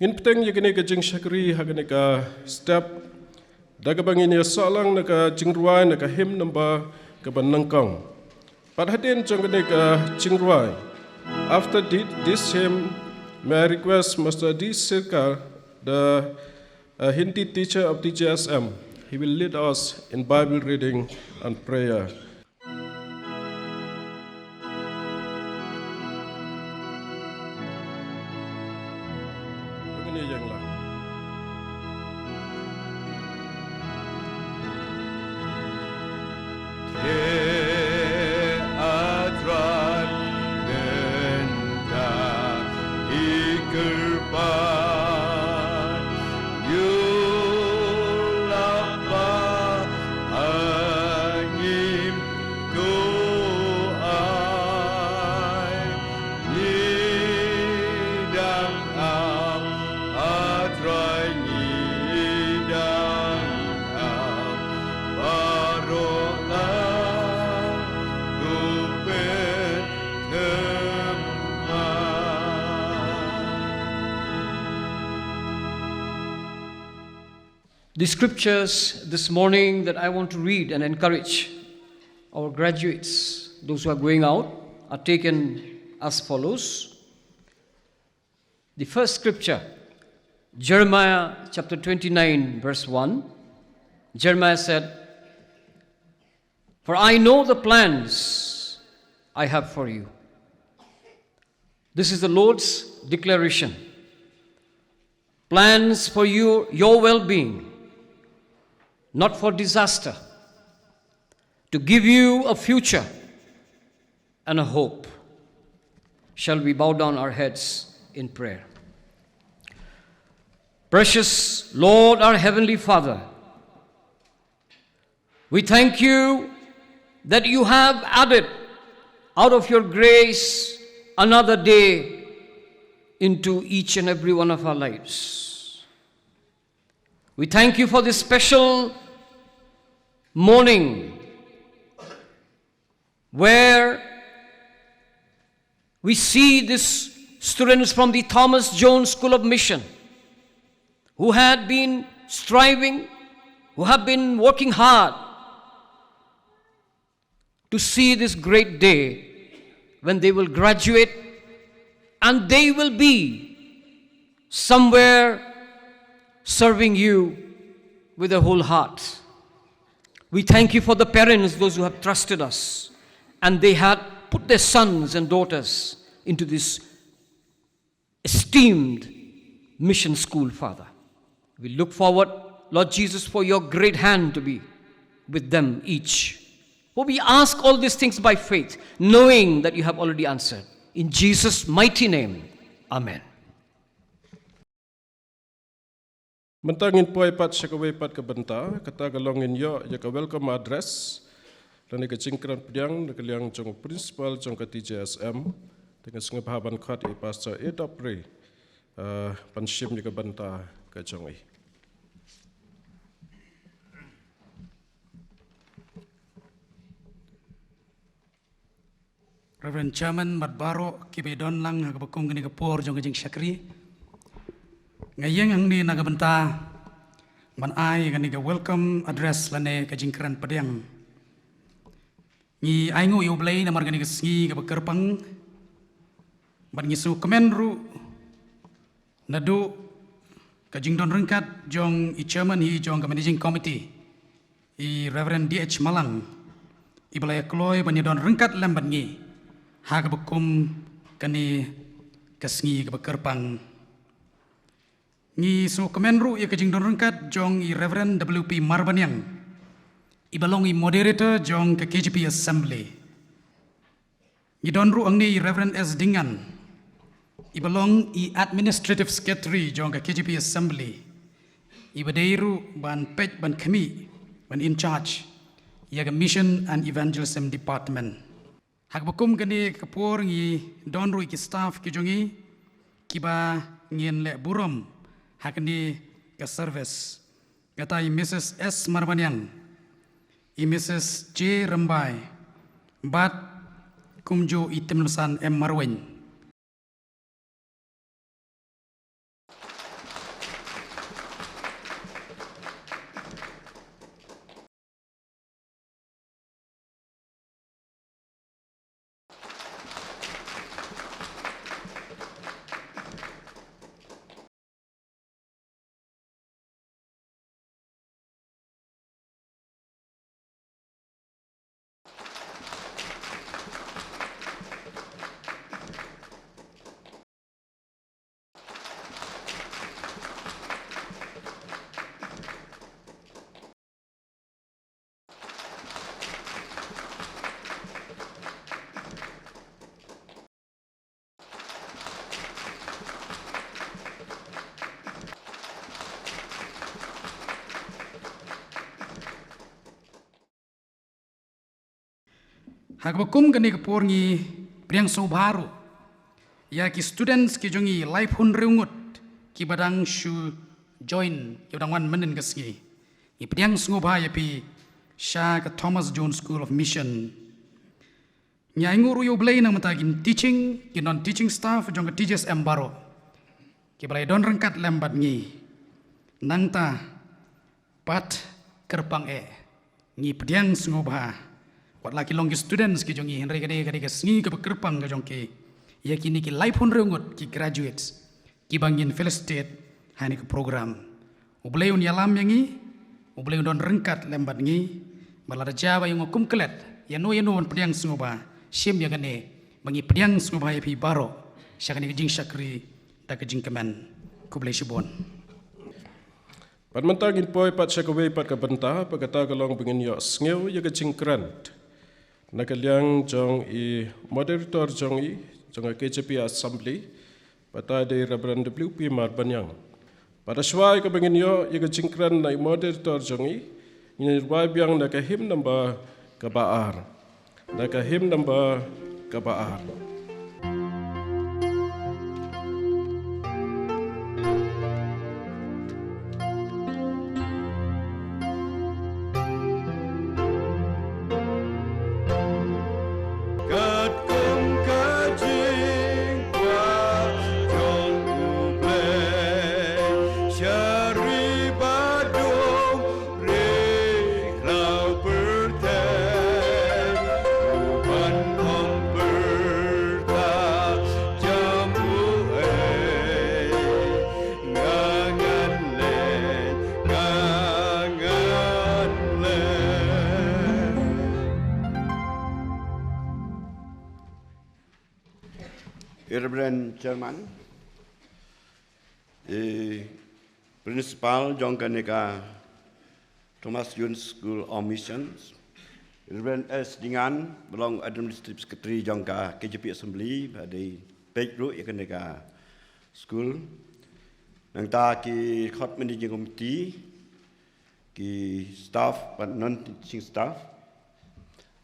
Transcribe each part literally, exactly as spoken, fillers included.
Ngin pteng ïa kane ka jingshakri ha kane ka step da kaba ngin ïa sah lang na ka jingrwai na ka hymn number kaba nyngkong. Pat hadien jong kane ka jingrwai, after thi- this hymn, may I request Mister D Sirkar, the uh, Hindi teacher of T J S M. He will lead us in Bible reading and prayer. The scriptures this morning that I want to read and encourage our graduates, those who are going out, are taken as follows. The first scripture, Jeremiah chapter twenty-nine, verse one. Jeremiah said, "For I know the plans I have for you." This is the Lord's declaration. Plans for you, your well being, not for disaster, to give you a future and a hope. Shall we bow down our heads in prayer? Precious Lord, our Heavenly Father, we thank you that you have added out of your grace another day into each and every one of our lives. We thank you for this special morning where we see these students from the Thomas Jones School of Mission who had been striving, who have been working hard to see this great day when they will graduate and they will be somewhere serving you with their whole heart. We thank you for the parents, those who have trusted us, and they had put their sons and daughters into this esteemed mission school, Father. We look forward, Lord Jesus, for your great hand to be with them each. For we ask all these things by faith, knowing that you have already answered. In Jesus' mighty name, amen. Mynta ngin poi pat sha kawei pat ka bynta, kata ka long ngin ïoh ïa ka welcome address lane ka jingkren pdiang na ka liang jong u principal jong ka T J S M. Te nga sngewbha ban khot ïa i Pastor Adolf Ray, uh, ban shim ïa ka bynta ka jong i. Reverend Chairman bad baroh kiba don lang ha kaba kum kane ka por jong ka jingshakri. Nga ïeng hangne na ka bynta ban ai kane ka welcome address lane ka jingkren pdiang. Ngi ainguh ïa U Blei namar kane ka sngi kaba kyrpang. Bad ngi sngewkmen ruh naduh ka jingdon ryngkat jong i chairman hi jong ka managing committee, i Reverend D H Malang, iba la ïa kloi ban ïa don ryngkat lem bad ngi ha kaba kum kane ka sngi kaba kyrpang. Ngi sngewkmen ruh ïa ka jingdon ryngkat jong i Reverend W P Marbaniang, iba long i moderator jong ka K J P Assembly. Ngi don ruh hangne i Reverend S Dingan, iba long i Administrative Secretary jong ka K J P Assembly, iba dei ruh ban peit ban khmih, ban in charge ïa ka Mission and Evangelism Department. Ha kaba kum kane ka por ngi don ruh ïa ki staff ki jong ngi kiba ngin leh burom ha kane ka service. Kata i Missus S Marbaniang, i Missus J Rymbai, bad kumjuh i Tymlsan M Marwein. Ha kaba kum kane ka por ngi pdiang sngewbha ruh ïa ki students ki jong ngi laiphew hynriew ngut kiba dang shu join, kiba dang wan mynhynnin ka sngi. Ngi pdiang sngewbha ïa phi sha ka Thomas Jones School of Mission. Ngi ainguh ruh ïa U Blei na ka bynta ki teaching, ki non teaching staff jong ka T J S M baroh kiba la ïadon ryngkat lem bad ngi. Nangta pat kyrpang eh, ngi pdiang sngewbha, wat la ki long ki students ki jong ngi, hynrei ka dei, ka dei ka sngi kaba kyrpang ka jong ki ïa kine ki laiphew hynriew ngut ki graduates kiba ngin felicitate ha kane ka program. U Blei un ïalam ïa ngi, U Blei un don ryngkat lem bad ngi. Bad lada jia ba ïa ngi kum klet, ïano ïano ban pdiang sngewbha, shim ïa kane ba ngi pdiang sngewbha ïa phi baroh sha kane ka jingshakri da ka jingkmen. Khublei shibun. Pat mynta ngin poi pat sha kawei pat ka bynta, pat kata ka long ba ngin ïohsngew ïa ka jingkren na ka liang jong i moderator jong i, jong ka K J P Assembly, bad i dei Reverend W P Marbaniang. Bad shuwa ïa kaba ngin ïoh ïa ka jingkren na i moderator jong i, ngin rwai biang na ka hymn number kaba ar. Na ka hymn number kaba ar. Katkum ka jingkwah jong U Blei, sha ri baduk ri khlaw pyrthei, u ban ong pyrta jam u ei, nga ngan leh, nga ngan leh. I Reverend Chairman, i Principal jong kane ka Thomas Jones School of Missions, Reverend S Dingan, ba long Administrative Secretary jong ka K J P Assembly, ba dei peit ruh ïa kane ka school. Nangta ki khot managing committee, ki staff bad non teaching staff,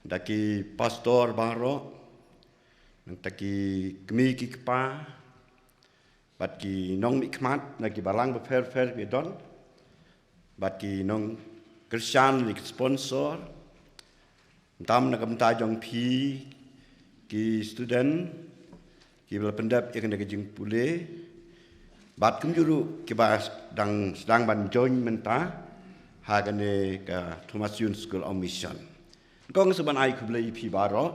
da ki pastor baroh, nangta ki kmie ki kpa, bad ki nongmihkhmat na ki balang bapher bapher ki don, bad ki nongkyrshan, ki sponsor, tam na ka bynta jong phi ki student kiba la pyndep ïa kane ka jingpule, bad kumjuh ruh kiba dang sdang ban join mynta ha kane ka Thomas Jones School of Mission. Kong sa ban ai khublei ïa phi baroh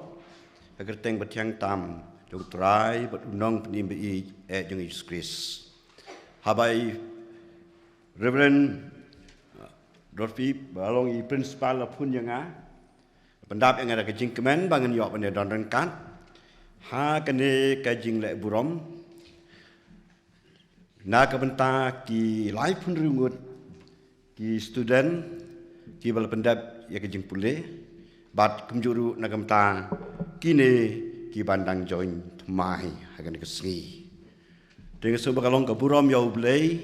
ha ka kyrteng bathiang tam jong U Trai bad U Nongpynim ba ïeit jong ngi Jisu Khrist. Haba i Reverend Dorfi ba long i Principal la phone ïa nga, pyndap ïa nga da ka jingkmen ba ngan ïoh ban ïadon ryngkat ha kane ka jingleh burom na ka bynta ki laiphew hynriew ngut ki student kiba la pyndep ïa ka jingpule, bad kumjuh ruh na ka bynta kine kiban dang join thymmai ha kane ka sngi. Te nga sngew ba ka long ka burom ïa U Blei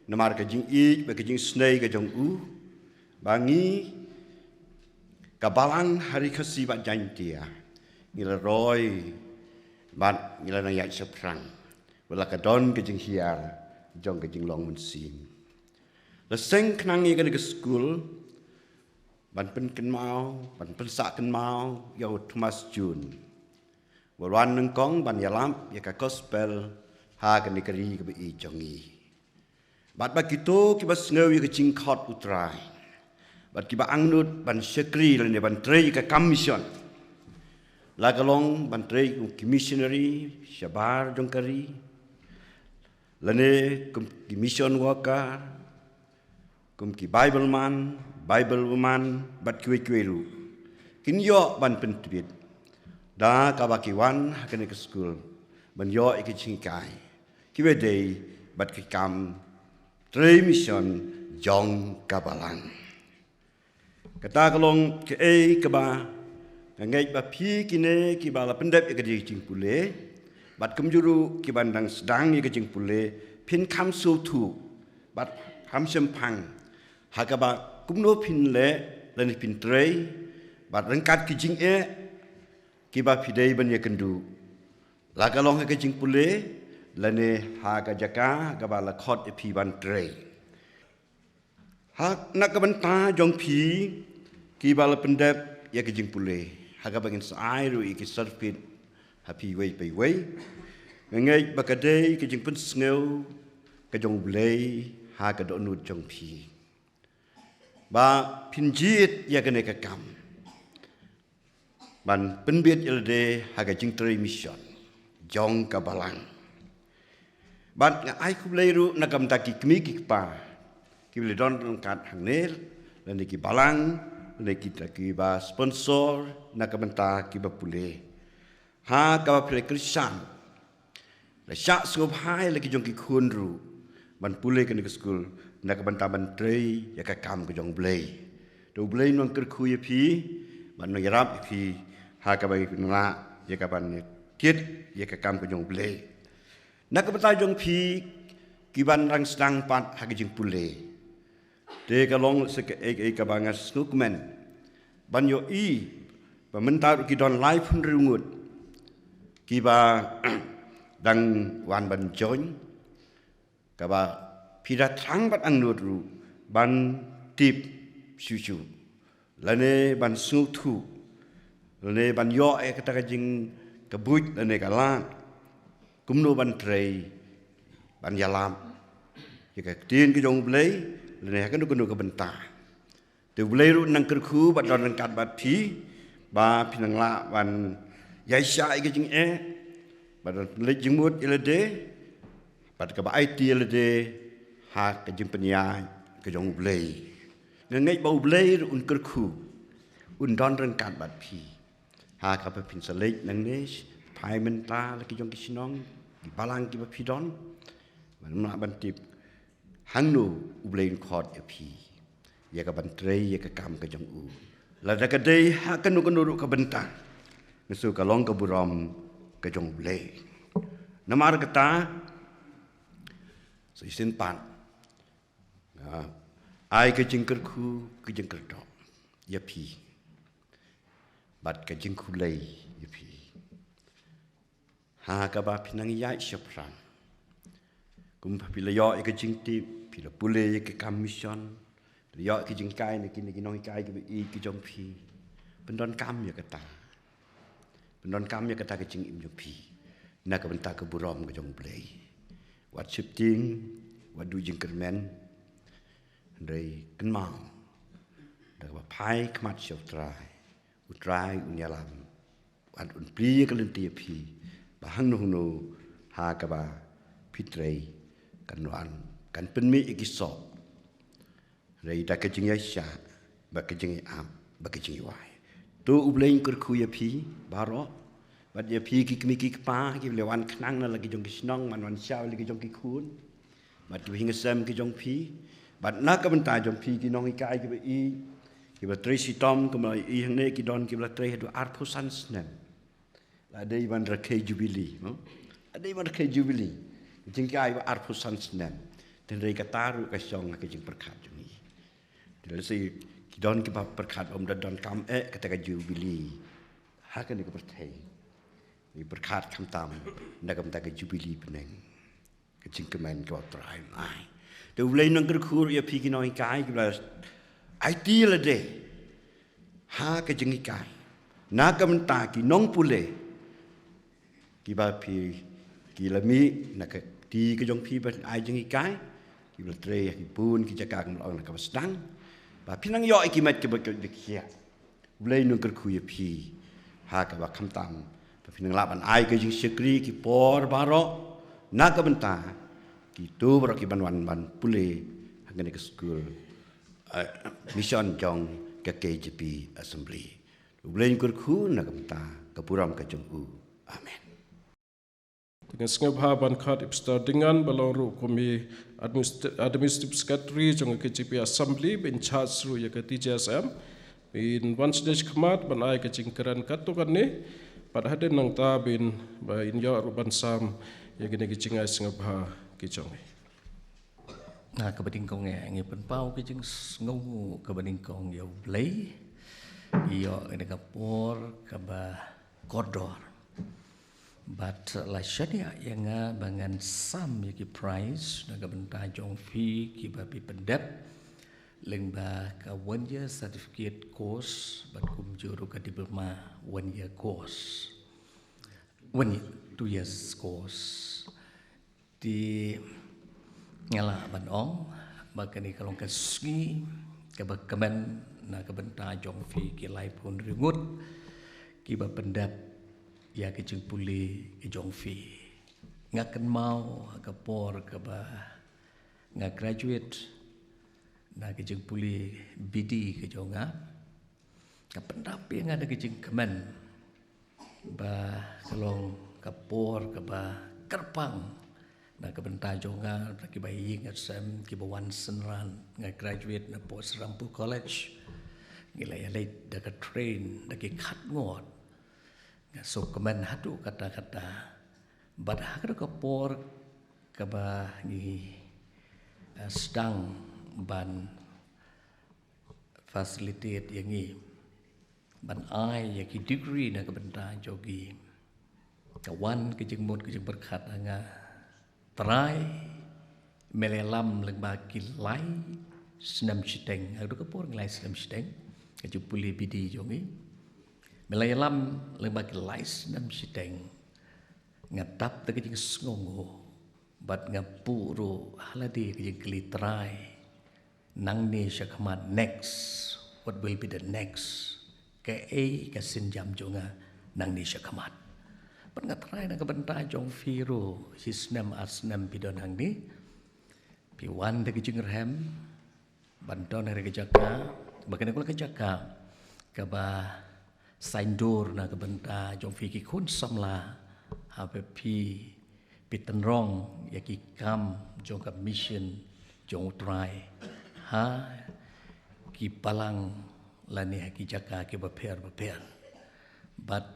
namar ka jingïeit bad ka jingisynei ka jong u, ba ngi ka balang ha Ri Khasi bad Jaintia ngi la roi bad ngi la nang ïaid shaphrang, wat la ka don ka jinghiar jong ka jinglong mynsiem. La seng khnang ïa kane ka skul ban pynkynmaw, ban pynsah kynmaw ïa u Thomas Jones, ba wan nyngkong ban ïalap ïa ka gospel ha kane ka ri kaba ïeit jong ngi. Bad ba kito kiba sngew ïa ka jingkhot U Trai, bad kiba angnud ban shakri lane ban trei ïa ka kam mission, la ka long ban trei kum ki missionary shabar jong ka ri, lane kum ki mission worker, kum ki Bible man, Bible woman, bad kiwei kiwei ruh kin ïoh ban pyntbit da kaba ki wan ha kane ka skul ban ïoh ïa ki jinghikai kiba dei bad ki kam trei mission jong ka balang. Kata ka long kaei kaba nga ngeit ba phi kine kiba la pyndep ïa ka jingpule bad kumjuh ruh kiban dang sdang ïa ka jingpule phin kham sngewthuh bad kham shemphang ha kaba kumno phin leh lane phin trei bad ryngkat ki jingeh kiba phi dei ban ïakynduh, la ka long ha ka jingpule lane ha ka jaka kaba la khot ïa phi ban trei. Ha na ka bynta jong phi kiba la pyndep ïa ka jingpule, ha kaba ngin sa ai ruh ïa ki certificate ha phi iwei pa iwei, nga ngeit ba ka dei ka jingpynsngew ka jong U Blei ha ka dohnud jong phi ba phin jied ïa kane ka kam ban pynbit ïa lade ha ka jingtrei mission jong ka balang. Bad nga ai khublei ruh na ka bynta ki kmie ki kpa kiba la don ryngkat hangne, lane ki balang, lane kita kiba sponsor na ka bynta kiba pule. Ha kaba phi la kyrshan, la shah sngewbha ïa la ki jong ki khun ruh ban pule kane ka skul na ka bynta ban trei ïa ka kam ka jong U Blei. Te U Blei un nang kyrkhu ïa phi, ban nang ïarap ïa phi ha kaba phi nang lah ïa ka ban kit ïa ka kam ka jong U Blei. Na ka bynta jong phi kiban dang sdang pat ha ka jingpule, te ka long sa kaei kaei kaba nga sngewkmen ban ïohi ba mynta ruh ki don laiphew hynriew ngut kiba dang wan ban join, kaba phi da thrang bad angnud ruh ban tip shuh shuh, lane ban sngewthuh, lane ban ïoh ïa kata ka jingkyrkhu lane ka lad kumno ban trei, ban ïalap ïa ka ktien ka jong U Blei lane ha kano kano ka bynta. Te U Blei ruh un nang kyrkhu bad don ryngkat bad phi ba phin nang lah ban ïaishah ïa ka jingeh, bad ban pynleit jingmut ïa lade, bad kaba aiti ïa lade ha ka jingpynïaid ka jong U Blei. Nga ngeit ba U Blei ruh un kyrkhu, un don ryngkat bad phi ha kaba phin sa leit nangne phai mynta la ki jong ki shnong, ki balang kiba phi don, ban ym lah ban tip hangno U Blei un khot ïa phi ïa ka ban trei ïa ka kam ka jong U. Lada ka dei ha kano kano ruh ka bynta, nga sngew ka long ka burom ka jong U Blei. Namar kata, sa shisien pat, ah, ai ka jingkyrkhu, ka jingkyrdoh ïa phi bad ka jingkhublei ïa phi ha kaba phi nang ïaid shaphrang. Kumba phi la ïoh ïa ka jingtip, phi la pule ïa ka kam mission, phi la ïoh ïa ka jinghikai na kine ki nonghikai kiba ïeit ki jong phi. Pyndonkam ïa kata, pyndonkam ïa kata ka jingim jong phi na ka bynta ka burom ka jong U Blei. Wat sheptieng, wat duh jingkyrmen, hynrei kynmaw, da kaba phai khmat sha U Trai, U Trai un ïalam, wat un plie ïa ka lynti ïa phi ba hangno hangno ha kaba phi trei, kan wan, kan pynmih ïa ki soh, hynrei da ka jingïaishah bad ka jingïap bad ka jingïawai. To U Blei un kyrkhu ïa phi baroh, bad ïa phi ki kmie ki kpa kiba la wan khnang na la ki jong ki shnong, ban wan shaw la ki jong ki khun, bad kiba ïing sem ki jong phi, bad na ka bynta jong phi ki nonghikai kiba ïeit, kiba trei shitom, kumba ïohi hangne ki don kiba la trei haduh arphew san snem. La dei ban rakhe jubili, no? La dei ban rakhe jubili. Jinghikai ba arphew san snem. Te hynrei kata ruh ka shong ha ka jingpyrkhat jong ngi. Te lehse ki don kiba pyrkhat ym da donkam eh kata ka jubili ha kane ka pyrthei. Ngi pyrkhat khamtam na ka bynta ka jubili bneng, ka jingkmen kaba U Trai un ai. Te U Blei un nang kyrkhu ïa phi ki nonghikai kiba la aiti ïa lade ha ka jinghikai na ka bynta ki nongpule kiba phi, ki la mih na ka kti ka jong phi ban ai jinghikai, kiba la trei ha ki bun ki jaka, kumba la ong, na kaba sdang, ba phin nang ïoh ïa ki met kiba koit ba khiah. U Blei un nang kyrkhu ïa phi ha kaba khamtam ba phin nang lah ban ai ka jingshakri ki por baroh na ka bynta kito baroh kiban wan ban pule ha kane ka skul, eh, mission jong ka K J P Assembly. U Blei un kyrkhu na ka bynta ka burom ka jong U. Amen. Te nga sngewbha ban khot i Pastor Dingan ba long ruh kum i Administ-, Administrative Secretary jong ka K J P Assembly, ba in charge ruh ïa ka T J S M, ba in wan shane shakhmat ban ai ka jingkren katto katne, bad hadien nangta ba in, ba in ïoh ruh ban sam ïa kine ki jingai sngewbha ki jong ngi. Na kaba nyngkong eh, ngi pynpaw ka jingsngewnguh kaba nyngkong ïa U Blei ïoh ïa ka por kaba kordor. Bad la shaniah ïa nga ba ngan sam ïa ki prize na ka bynta jong phi kiba phi pyndep lyngba ka one year certificate course bad kumjuh ruh ka diploma one year course. One year, two years course. Te nga lah ban ong ba kane ka long ka sngi kaba kmen na ka bynta jong phi ki laiphew hynriew ngut kiba pyndep ïa ka jingpule ka jong phi. Nga kynmaw ha ka por kaba nga graduate na ka jingpule B D ka jong nga, ka pyndap ïa nga da ka jingkmen ba ka long ka por kaba kyrpang na ka bynta jong nga, da kiba ïing sem, kiba wan synran. Nga graduate na Pohsrihramphul College, ngi la ïaleit da ka train, da ki khatngot. Nga sngewkmen haduh katta katta. Bad ha ka por kaba ngi, eh, sdang ban facilitate ïa ngi ban ai ïa ki degree na ka bynta jong ngi, ka wan ka jingmut ka jingpyrkhat ha nga, Trai, me la ïalam lyngba ki lai snem shiteng. Haduh ka por ngi lai snem shiteng ka jingpule B D jong ngi. Me la ïalam lyngba ki lai snem shiteng. Nga dap da ka jingsngewnguh bad nga buh ruh ha lade ka jingkylli, Trai, nangne shakhmat, next, what will be the next? Kaei ka sienjam jong nga nangne shakhmat? Bad nga trai na ka bynta jong phi ruh, shi snem ar snem phi don hangne, phi wan da ka jingrhem ban don ha ka jaka, ba kane ka long ka jaka kaba saiñdur na ka bynta jong phi ki khun samla, haba phi, phi tynrong ïa ki kam jong ka mission jong U Trai ha ki balang lane ha ki jaka kiba pher bapher. Bad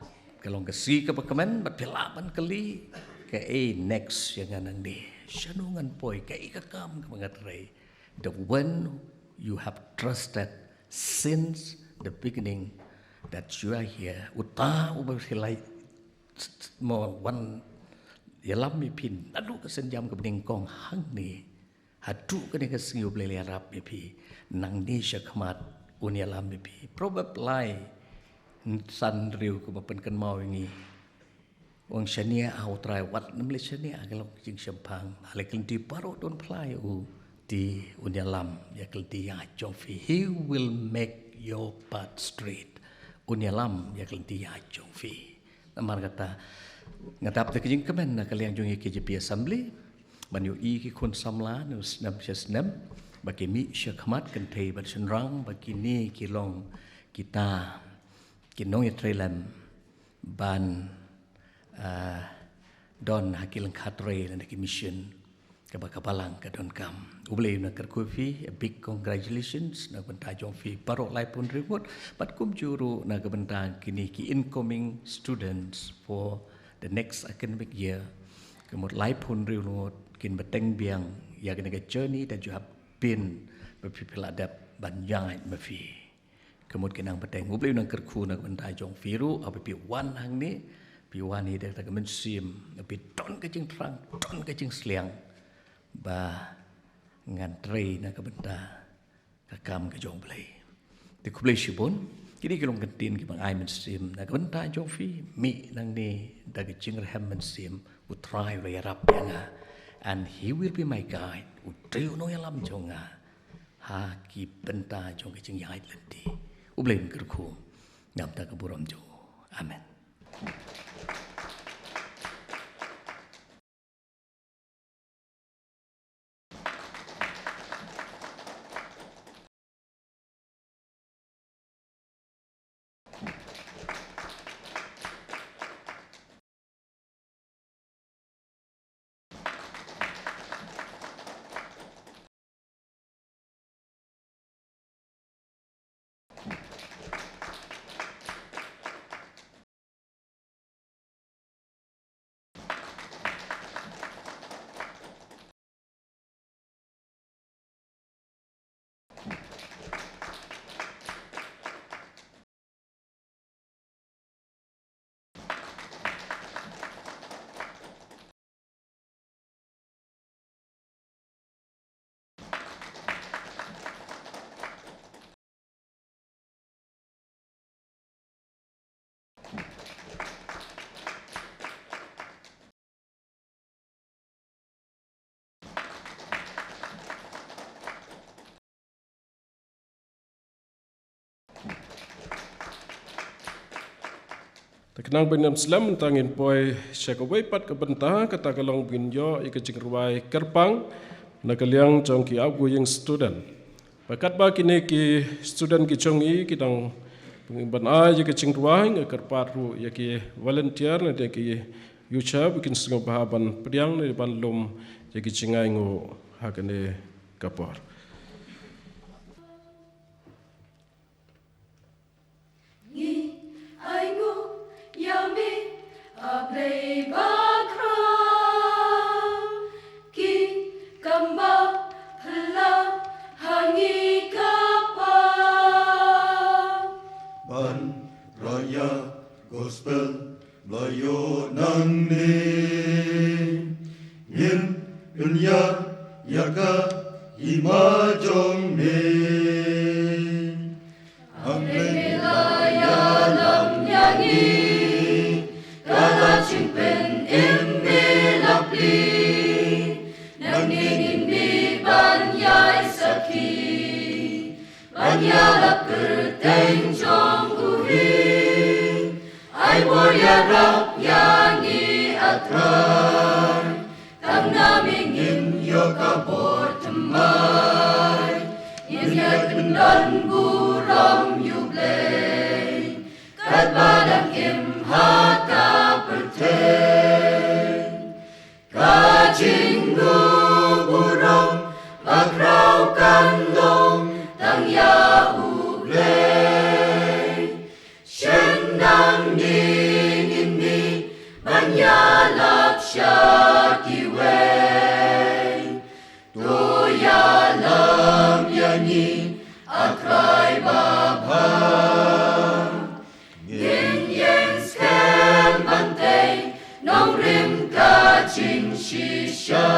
ka long ka sngi kaba kmen, bad phi lah ban kylli, kaei next ïa nga nangne? Shano ngan poi? Kaei ka kam kaba nga trei? The one you have trusted since the beginning that you are here. Uta uba phi la, mo, wan ïalam ïa phi naduh ka sienjam kaba nyngkong hangne haduh kane ka sngi, U Blei u la ïarap ïa phi. Nangne shakhmat un ïalam ïa phi. Proverb lai san hynriew kaba pynkynmaw ïa ngi, u ong, shaniah ha U Trai, wat nym leit shaniah ha ka lok jingshemphang. Ha la ka lynti baroh to phla ïa u, te un ïalam ïa ka lynti ïaid jong phi. He will make your path straight. Un ïalam ïa ka lynti ïaid jong phi. Namar kata nga dap da ka jingkmen na ka liang jong ngi K J P Assembly ban ïohi ki khun samla na u snem sha snem, ba ki mih shakhmat kynthei bad shynrang, ba kine ki long kita ki nongïatreilang ban, ah, don ha ki lyngkha trei lane ki mission kaba ka balang ka donkam. U Blei un nang kyrkhu ïa phi, a big congratulations na ka bynta jong phi baroh laiphew hynriew ngut, bad kumjuh ruh na ka bynta kine ki incoming students for the next academic year. Ka mut laiphew hynriew ngut kin bteng biang ïa kane ka journey that you have been, ba phi, phi la dep ban ïaid ma phi. Ka mut ki nang bteng. U Blei un nang kyrkhu na ka bynta jong phi ruh, haba phi wan hangne, phi wan hi da ka mynsiem, phi don ka jingthrang, don ka jingsliang ba ngan trei na ka bynta ka kam ka jong U Blei. Te khublei shibun, kine ki long ki ktien kiba nga ai mynsiem na ka bynta jong phi, mih nangne da ka jingrhem mynsiem, U Trai u la ïarap ïa nga. And he will be my guide. U dei u nongïalam jong nga ha ki bynta jong ka jingïaid lynti. U Blei un kyrkhu na ka bynta ka burom jong u. Amen. Te khnang ban ym slem mynta ngin poi sha kawei pat ka bynta, kata ka long ba ngin ïoh ïa ka jingrwai kyrpang na ka liang jong ki outgoing student. Bad katba kine ki student ki jong ngi ki dang ban ai ïa ka jingrwai, nga kyrpad ruh ïa ki volunteer ne ïa ki youth ba kin sngewbha ban pdiang ne ban lum ïa ki jingainguh ha kane ka por. Ngi ainguh ïa me, A Blei bakhraw, ki kam ba phylla ha ngi ka paw. Ban rah ïa gospel ba la ïoh nangne, ngin pynïar ïa ka hima jong me. A Blei me la ïalam ïa ngi, ka la jingpynim me la plie. Nangne ngin mih ban ïai sakhi, ban ïalap kyrteng jong u hi. Ai bor ïarap ïa ngi, A Trai, tang na me ngin ïoh ka bor thymmai. Ngin ïai kyndon burom ïa U Blei, katba dang im ha ka pyrthei. Ka jingnguh burom bakhraw kan long tang ïa U Blei. Shen nangne ngin mih ban ïalap sha kiwei. To ïalam ïa ngi, A Trai babha. Ngin ïeng skhem ban tei nongrim ka jingshisha.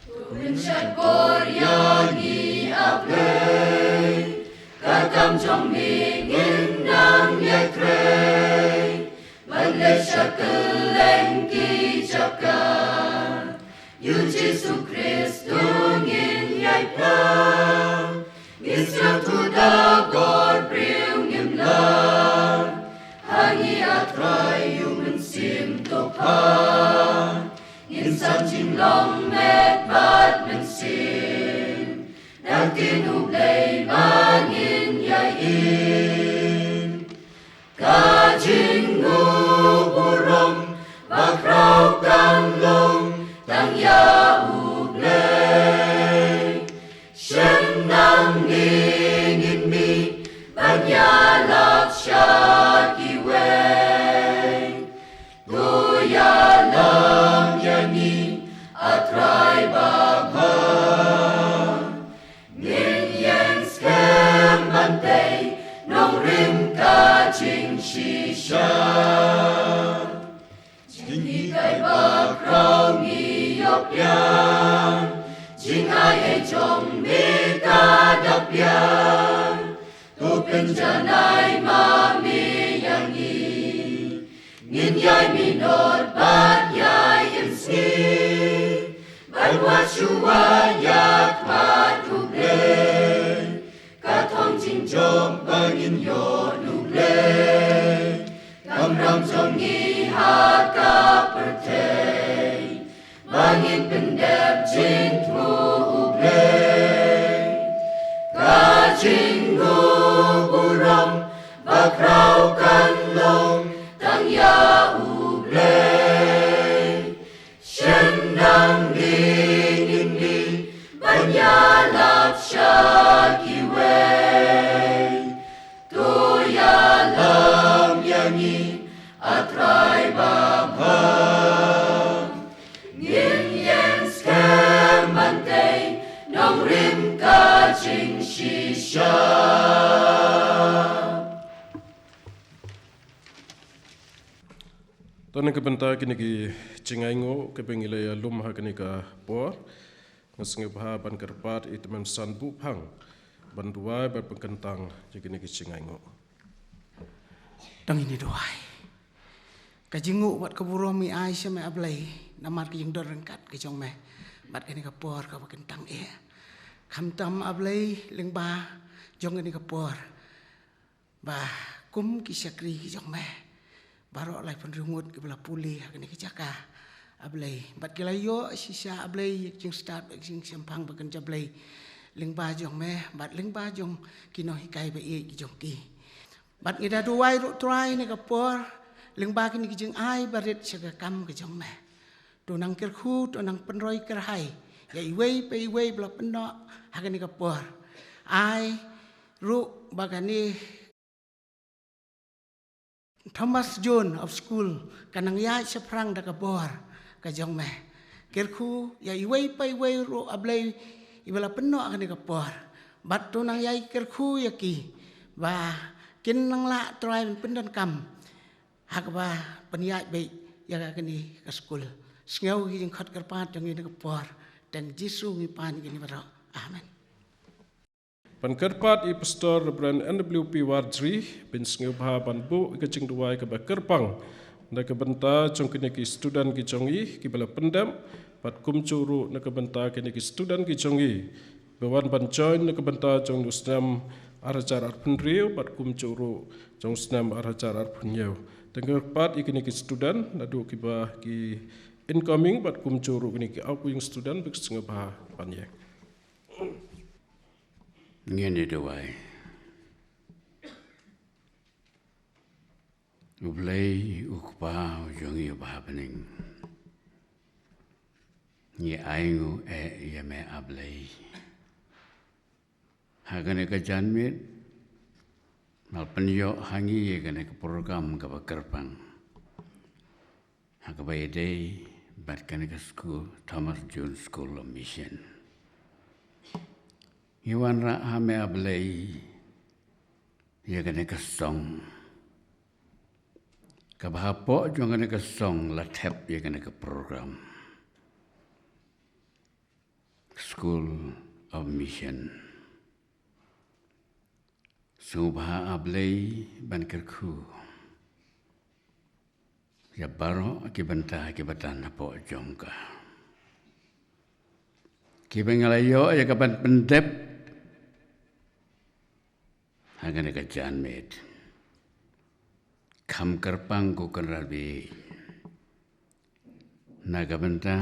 To pynshad bor ïa ngi, A Blei, ka kam jong me ngin nang ïai trei. Ban leit sha kylleng ki jaka, ïa U Jisu Khrist to ngin ïai pla. Ngi sngewthuh da bor briew ngim lah, ha ngi A Trai ïa U Mynsiem to pha. Ngin san jinglong met bad mynsiem, da ktien U Blei ba ngin ïai im. Ka jingnguh burom bakhraw kan long tang ïa U Blei. Shen nangne ngin mih ban ïalap sha kiwei. To ïalam ïa ngi, A Trai babha. Ngin ïeng skhem ban tei nongrim ka jingshisha. Jinghikai bakhraw ngi ïoh pdiang, jingai ei jong me ka dap biang. To pynjanai ma me ïa ngi. Ngin ïai minot bad ïai im sngi, ban wad shuwa ïa khmat U Blei. Ka thong jingjop ba ngin ïoh na U Blei, kamram jong ngi ha ka pyrthei. Ba ngin pyndep jingthmu U Blei. Ka jingnguh burom bakhraw kan long tang ïa U Blei. Shen nangne ngin mih ban ïalap sha kiwei. To ïalam ïa ngi, A Trai babha. Ngin ïeng skhem ban tei nongrim ka jingshisha. To na ka bynta kine ki jingainguh kiba ngi la ïalum ha kane ka por, nga sngewbha ban kyrpad ïa i Tymmen San Buhphang ban duwai bad ban kyntang ïa kine ki jingainguh. To ngin ïa duwai. Ka jingnguh bad ka burom ngi ai sha me, A Blei, namar ka jingdon ryngkat ka jong me bad kane ka por kaba kyntang eh. Khamtam, A Blei, lyngba jong kane ka por ba Kum ki shakri ki jong me baroh laiphew hynriew ngut kiba la pule ha kane ka jaka, A Blei, bad ki la ïoh shisha, A Blei, ïa ka jingstad, ïa ka jingshemphang bad ka kynja Blei lyngba jong me bad lyngba jong ki nonghikai ba ïeit ki jong ki. Bad ngi da duwai ruh Trai ha kane ka por lyngba kine ki jingai barit sha ka kam ka jong me. To nang kyrkhu, to nang pynroi kyrhai ïa iwei pa iwei ba la pynnoh ha kane ka por. Ai ruh ba kane Thomas Jones School kan nang ïaid shaphrang da ka bor ka jong me. Kyrkhu ïa iwei pa iwei ruh, A Blei, iba la pynnoh ha kane ka por. Bad to nang ïai kyrkhu ïa ki ba kin nang lah, Trai, ban pyndonkam ha kaba pynïaid beit ïa kane ka skul. Sngew ïa ki jingkhot kyrpad jong ngi ha kane ka por. Ha kyrteng Jisu ngi pan ïa kine baroh. Amen. Ban kyrpad ïa i Pastor Reverend N W P Warjri ban sngewbha ban buh ïa ka jingduwai kaba kyrpang na ka bynta jong kine ki student ki jong ngi kiba la pyndep, bad kumjuh ruh na ka bynta kine ki student ki jong ngi ba wan ban join na ka bynta jong u snem ar hajar arphew hynriew bad kumjuh ruh jong u snem ar hajar arphew hynñiew. Te kyrpad ïa kine ki student naduh kiba ki incoming bad kumjuh ruh kine ki outgoing student, ba ki sngewbha ban ïeng. Ngin ïa duwai. U Blei u Kpa u jong ngi uba ha bneng, ngi ainguh eh ïa me, A Blei, ha kane ka janmiet ba la pynïoh ha ngi ïa kane ka program kaba kyrpang ha kaba ïadei bad kane ka skul, Thomas Jones School of Mission. Ngi wanrah ha me, A Blei, ïa kane ka song kaba hapoh jong kane ka song la thep ïa kane ka program, School of Mission. Sngewbha, A Blei, ban kyrkhu ïa baroh ki bynta kiba don hapoh jong ka, kiba ngi la ïoh ïa ka ban pyndep ha kane ka janmiet. Kham kyrpang, ko Kynrad baieit, na ka bynta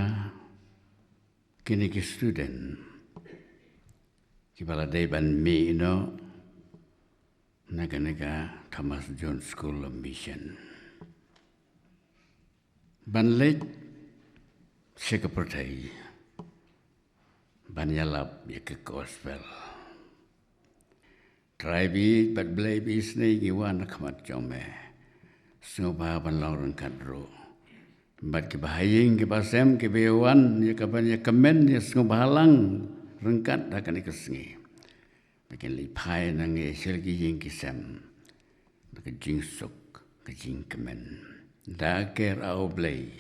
kine ki student kiba la dei ban mih noh na kane ka Thomas Jones School of Mission ban leit sha ka pyrthei ban ïalap ïa ka gospel. Trai baieit bad Blei ba isynei, ngi wan ha khmat jong me. Sngewbha ban long ryngkat ruh bad kiba ha ïing kiba sem, kiba ïa wan ïa ka ban ïa kmen, ïa sngewbha lang ryngkat ha kane ka sngi, ba kin leit phai nangne sha ki ïing ki sem da ka jingsuk, ka jingkmen. Da ka ker, A Blei,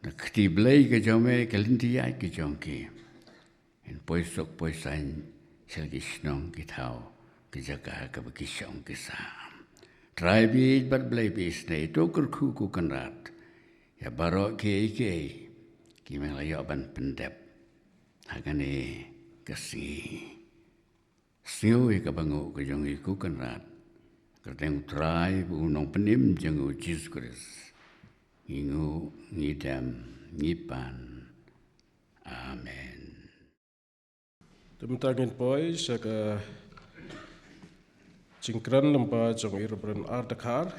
da ka kti Blei ka jong me, ka lynti ïaid ka jong ki, yn poi suk poi saiñ sha ki shnong ki thaw, ki jaka kaba ki shong ki sah. Trai baieit bad Blei ba isynei, to kyrkhu, ko Kynrad, ïa baroh kiei kiei kiba ngi la ïoh ban pyndep ha kane ka sngi. Sngew ïa ka banguh ka jong ngi, ko Kynrad. Ha ka kyrteng u Trai bad u Nongpynim jong ngi, u Jisu Khrist, ngi nguh, ngi dem, ngi pan. Amen. Te mynta ngin poi sha ka jingkren lyngba jong i Reverend R Dkhar,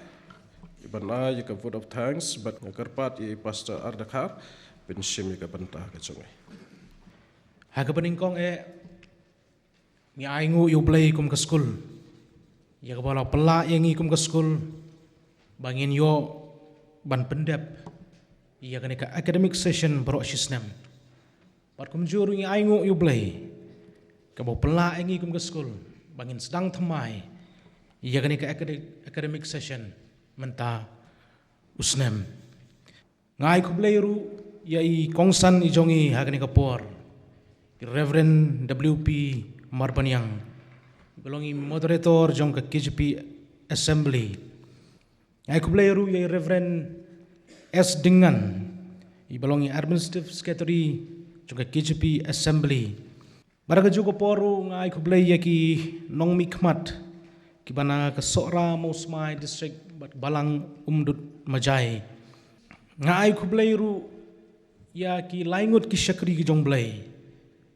i ban ai ïa ka vote of thanks, bad nga kyrpad ïa i Pastor R Dkhar ban shim ïa ka bynta ka jong i. Ha kaba nyngkong eh, ngi ainguh ïa u Blei kum ka skul, ïa kaba la pynlah ïa ngi kum ka skul ba ngin ïoh ban pyndep ïa kane ka academic session baroh shi snem. Bad kumjuh ruh ngi ainguh ïa u Blei kaba u pynlah ïa ngi kum ka skul ba ngin sdang thymmai ïa kane ka acade-, academic session mynta u snem. Nga ai khublei ruh ïa i kongsan i jong ngi ha kane ka por, i Reverend W P Marbaniang, iba long i moderator jong ka K J P Assembly. Nga ai khublei ruh ïa i Reverend S Dyngan, iba long i Administrative Secretary jong ka K J P Assembly. Bad ha kajuh ka por ruh nga ai khublei ïa ki nongmihkhmat, kiba na ka Sohra Mawsmai District bad Balang Umdut Majai. Nga ai khublei ruh ïa ki laingut ki shakri ki jong Blei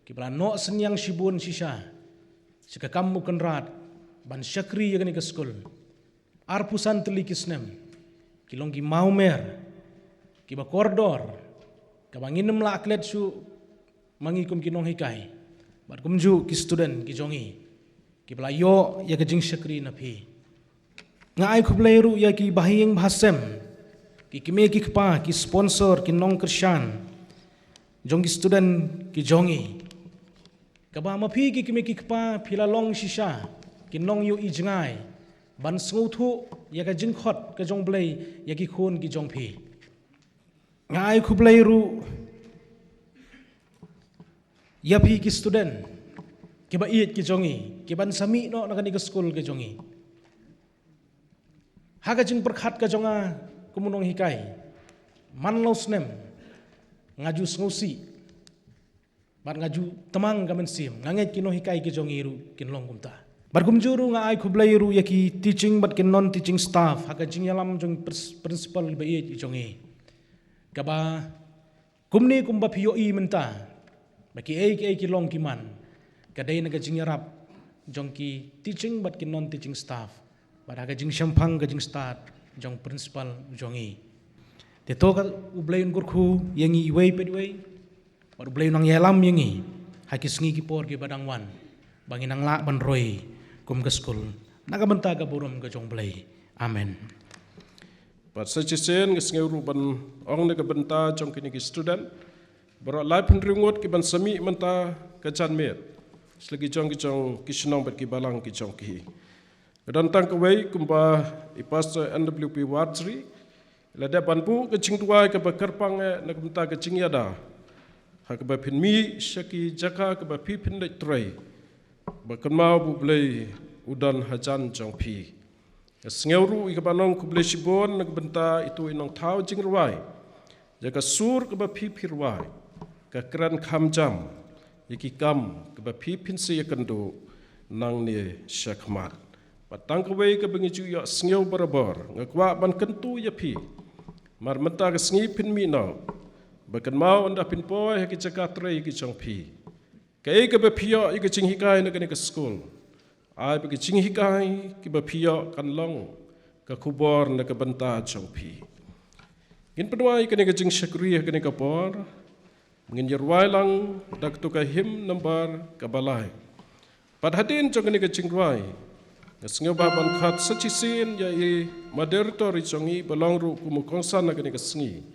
kiba la noh synñiang shibun shisha sha ka kam u Kynrad ban shakri ïa kane ka skul. Arphew san tylli ki snem, ki long ki mawmer kiba kordor, kaba ngin ym lah klet shuh ma ngi kum ki nonghikai bad kumjuh ki student ki jong ngi kiba la ïoh ïa ka jingshakri na phi. Nga ai khublei ruh ïa ki bahaïing bahasem, ki kmie ki kpa, ki sponsor, ki nongkyrshan jong ki student ki jong ngi, kaba ma phi ki kmie ki kpa phi la long shisha ki nongïohi jngai ban sngewthuh ïa ka jingkhot ka jong Blei ïa ki khun ki jong phi. Nga ai khublei ruh ïa phi ki student kiba ïeit ki jong ngi, kiban sa mih noh na kane ka skul ka jong ngi. Ha ka jingpyrkhat ka jong nga kum u nonghikai, man la u snem nga ju sngewsih bad nga ju tmang ka mynsiem, nga ngeit ki nonghikai ki jong ngi ruh kin long kumta. Bad kumjuh ruh nga ai khublei ruh ïa ki teaching bad ki non teaching staff ha ka jingïalam jong prin-, principal ba ïeit ki jong ngi, kaba kumne kumba phi ïohi mynta ba kiei kiei ki long ki man, ka dei na ka jingïarap jong ki teaching bad ki non teaching staff bad ha ka jingshemphang ka jingstad jong principal jong ngi. Te to ka U Blei un kyrkhu ïa ngi iwei pa iwei bad U Blei un nang ïalam ïa ngi ha ki sngi ki por kiba dang wan, ba ngin nang lah ban roi kum ka skul na ka bynta ka burom ka jong Blei. Amen. Bad sa shisien nga sngew ruh ban ong na ka bynta jong kine ki student baroh laiphew hynriew ngut kiban sa mih mynta ka janmiet sha la ki jong ki jong ki shnong bad ki balang ki jong ki. Ka don tang kawei kumba i Pastor N W P Wardsri la dep ban buh ka jingduwai kaba kyrpang eh na ka bynta ka jingïada ha kaba phin mih sha ki jaka kaba phi phin leit trei, ba kynmaw ba U Blei u don hajan jong phi. Nga sngew ruh ïa kaba nang khublei shibun na ka bynta ito i nongthaw jingrwai, ïa ka sur kaba phi phi rwai, ka kren kham jam ïa ki kam kaba phi phin sa ïakynduh nangne shakhmat. Bad tang kawei kaba ngi ju ïohsngew barabor, nga kwah ban kyntu ïa phi, mar mynta ka sngi phin mih noh, ba kynmaw ynda phin poi ha ki jaka trei ki jong phi, kaei kaba phi ïoh ïa ka jinghikai na kane ka skul, ai ba ka jinghikai kaba phi ïoh kan long ka khubor na ka bynta jong phi. Ngin pynduwai ïa kane ka jingshakri ha kane ka por, ngin ïa rwai lang da kato ka hymn number kaba lai. Bad hadien jong kane ka jingrwai, nga sngew ba ban khot sa shisien ïa i moderator i jong ngi ba long ruh kum u kongsan ha kane ka sngi,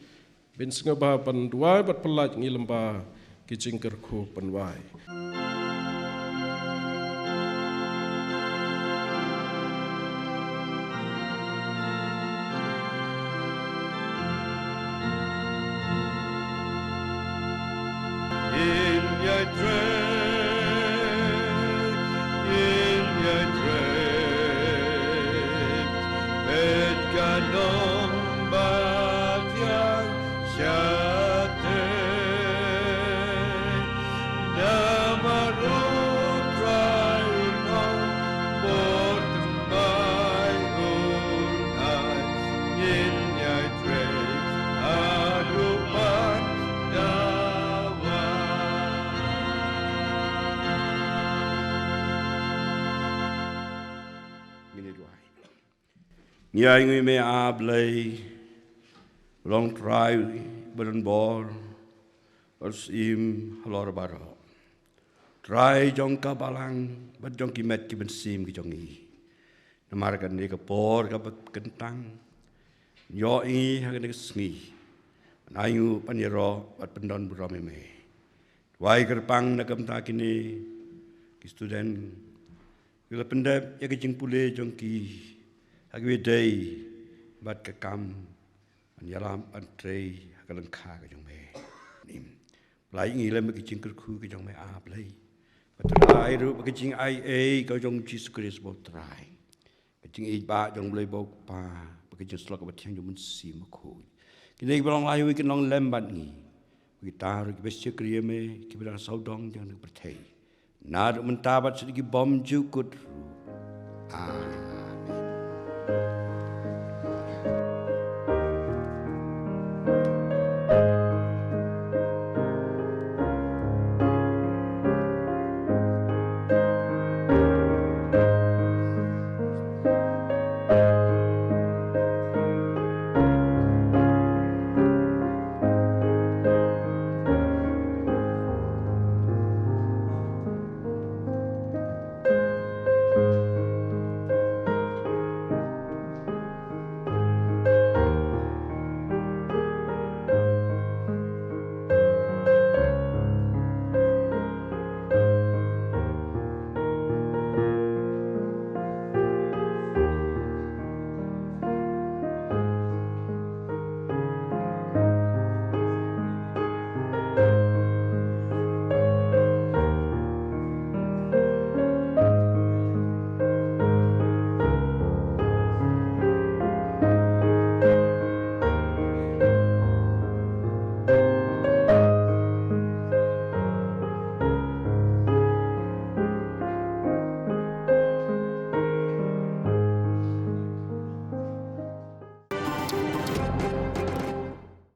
ban sngewbha ban duwai bad pyllait ngi lyngba ki jingkyrkhu pynwai. In ïa trei, in ïa trei, peit ka nong ba thiang shatei. Namar U Trai u long bor thymmai, u nai ngin ïa trei haduh ban dawa. Ngin ïa duwai. Ngi ainguh ïa me, A Blei, long Trai ba don bor bad syiem halor baroh, Trai jong ka balang bad jong ki met ki mynsiem ki jong ngi. Namar kane ka por kaba kyntang ïoh ïa ngi ha kane ka sngi, ban ainguh, ban ïaroh bad pyndon burom ïa me. Duwai kyrpang na ka bynta kine ki student kiba la pyndep ïa ka jingpule jong ki ha kaba ïadei bad ka kam ban ïalam ban trei ha ka lyngkha ka jong me. Nim, pynlait ïa ngi lem bad ki jingkyrkhu ki jong me, A Blei. Bad trai ruh bad ka jingaiei ka jong U Jisu Khrist ba U Trai, ka jingïeit ba jong U Blei ba U Kpa, bad ka jingsyllok kaba thiang jong U Mynsiem Bakhuid, kine kiba long lai ïa ngi, kin long lem bad ngi. Kita ruh kiba shakri ïa me, kiba dang sawdong jong ka pyrthei, naduh mynta bad shaduh ki bymjukut ruh. Amen.